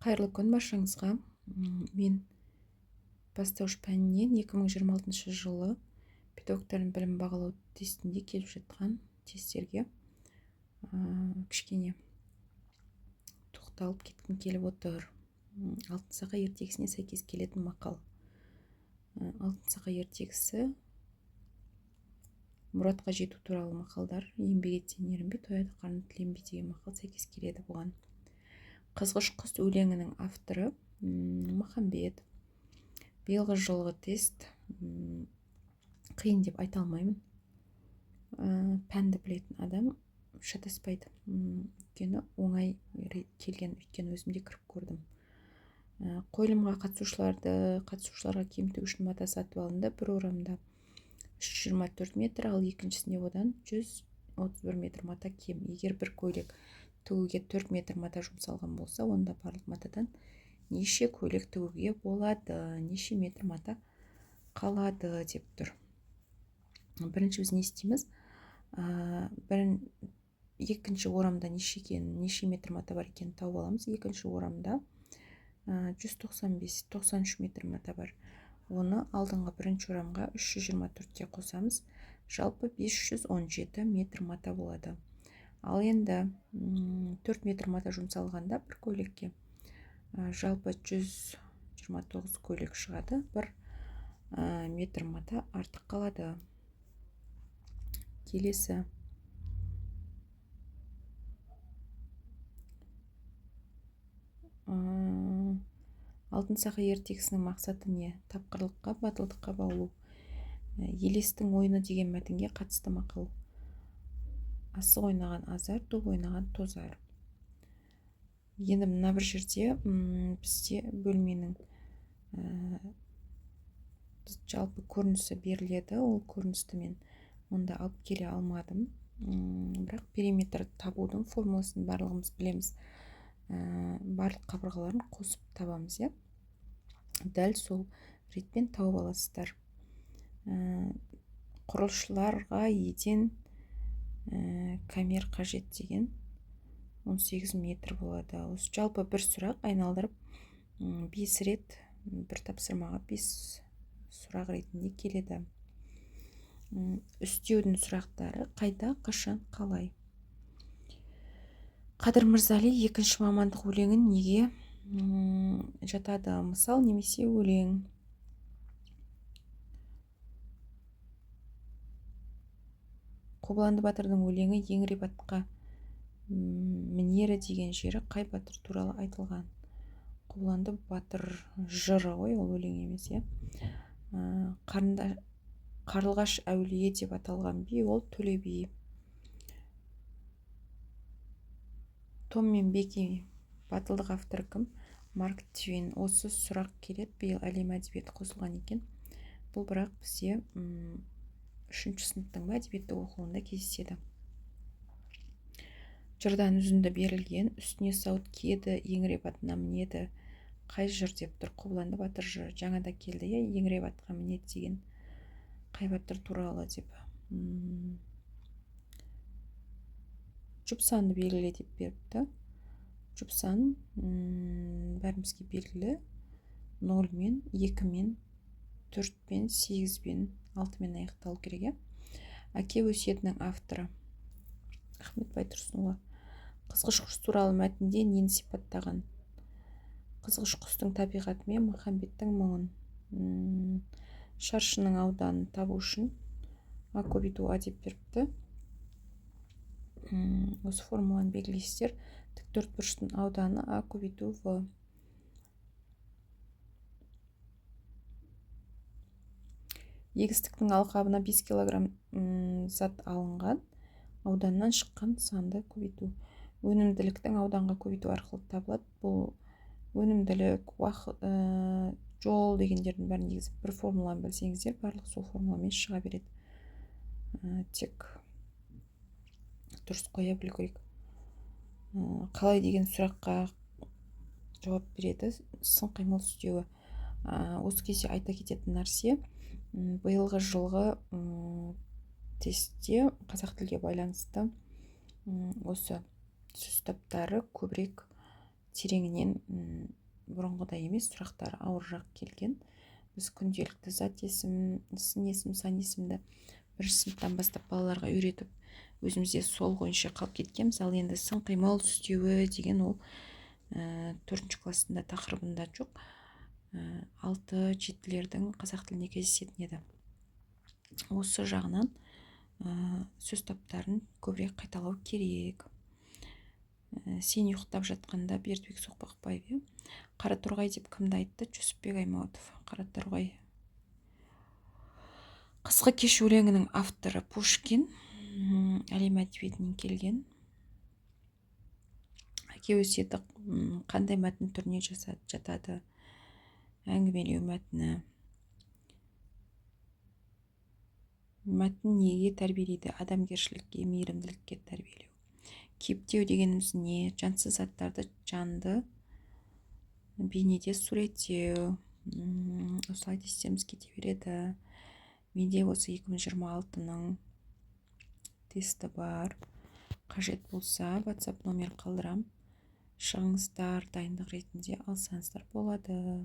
Қайырлы күн баршаңызға. Мен бастауыш пәнінен 2026 жылы педагогтардың білім бағалау тестінде келіп жатқан тесттерге кішкене тоқталып кеткім келіп отыр. Алтын сақа ертегісіне сәйкес келетін мақал. Алтын сақа ертегісі мұратқа жету туралы мақалдар. Еңбек етсең ерінбе, тояды қарын тіленбе деген мақал сәйкес келеді бұған. Қызғыш құс өлеңінің авторы Махамбет. Биылғы жылғы тест қиын деп айта алмаймын. Пәнді білетін адам шатаспайды. Өйткені оңай келген, өйткені өзім де кіріп көрдім. Қойылымға қатысушыларға киім тігу үшін мата сатып алынды. Бір орамда 324 метр, ал екіншісінде одан 131 метр мата кем. Егер бір көйлек тігуге 4 метр мата жұмсалған болса, онда барлық матадан неше көйлек тігуге болады, неше метр мата қалады деп тұр. Бірінші біз не істейміз? Екінші орамда неше метр мата бар екенін тауып аламыз. Екінші орамда 195, 93 метр мата бар. Оны алдыңғы бірінші орамға 324-ке қосамыз. Жалпы 517 метр мата болады. Ал енді 4 метр мата жұмсалғанда бір көйлекке жалпы 129 көйлек шығады. 1 метр мата артық қалады. Келесі. Алтын сақа ертегісінің мақсаты не? Тапқырлыққа, батылдыққа баулу. Елестің ойыны деген мәтінге қатысты мақал. Асық ойнаған азар, доп ойнаған тозар. Енді мына бір жерде бізде бөлменің жалпы көрінісі беріледі. Ол көріністі мен мұнда алып келе алмадым. Бірақ периметр табудың формуласын барлығымыз білеміз. Барлық қабырғаларын қосып табамыз, иә? Дәл сол ретпен тауып аласыздар. Құрылысшыларға еден камер қажет деген 18 метр болады. Осы жалпы бір сұрақ айналдырып 5 рет бір тапсырмаға 5 сұрақ ретінде келеді. Үстеудің сұрақтары қайда, қашан, қалай. Қадыр Мырзали екінші мамандық өлеңін неге жатады? Мысал немесе өлең. Қобыланды батырдың өлеңі еңіреп атқа мінері деген жері қай батыр туралы айтылған? Қобыланды батыр жыры ғой, ол өлең емес, иә? Қарлығаш әулие деп аталған би ол Төле би. Том мен Беки батылдық авторы кім? Марк Твен. Осы сұрақ келеді. Биыл әлем әдебиеті қосылған екен. Бұл бірақ бізде 3-ші сыныптың ба әдебиетті оқуында кездеседі. Жырдан үзінді берілген, үстіне сауыт киеді, еңіреп атына мінеді. Қай жыр деп тұр? Қобыланды батыр жыры. Жаңа да келді, иә, еңіреп атқа мінеді деген қай батыр туралы деп. Жұп санды белгіле деп беріпті. Жұп сан бәрімізге белгілі. 0 мен, 2 мен, 4 пен, 8 пен, 6 мен аяқталу керек, иә? Әке өсиетінің авторы Ахмет Байтұрсынұлы. Қызғыш құс туралы мәтінде нені сипаттаған? Қызғыш құстың табиғаты мен Махамбеттің мұңын. Шаршының ауданын табу үшін А көбейту А деп беріпті. Осы формуланы белгілейсіздер. Тік төрт бұрыштың ауданы А көбейту В. Егістіктің алқабына 5 килограмм зат алынған, ауданнан шыққан санды көбейту. Өнімділіктің ауданға көбейту арқылы табылады. Бұл өнімділік, жол дегендердің бәрін негізі бір формуланы білсеңіздер, барлық сол формуламен шыға береді. Тек дұрыс қоя білу керек. Қалай деген сұраққа жауап береді сын қимыл үстеуі. Осы кезде айта кететін нәрсе, биылғы жылғы тестте қазақ тілге байланысты осы сөз таптары көбірек Тереңінен бұрынғыдай емес, сұрақтар ауырырақ келген. Біз күнделікті зат есім, сын есім, сан есімді бірінші сыныптан бастап балаларға үйретіп, өзімізде сол бойынша қалып кеткен. Мысалы, енді сын қимыл үстеуі деген ол төртінші класстың да тақырыбында жоқ, алты, жетілердің қазақ тілінде кездесетін еді. Осы жағынан сөз таптарын көбірек қайталау керек. Сен ұйықтап жатқанда, Бердібек Соқпақбаев, иә. Қара торғай деп кімді айтты? Жүсіпбек Аймауытов, қара торғай. «Қысқы кеш» өлеңінің авторы Пушкин, әлем әдебиетінен келген. Әке өсиеті қандай мәтін түріне жатады? Әңгімелеу мәтіні. Мәтін неге тәрбиелейді? Адамгершілікке, мейірімділікке тәрбиелеу. Кейіптеу дегеніміз не? Жансыз заттарды жанды бейнеде суреттеу. Осылай десеміз, кете береді. Менде осы 2026-ның тесті бар. Қажет болса, WhatsApp номер қалдырам, шығыңыздар, дайындық ретінде алсаңыздар болады.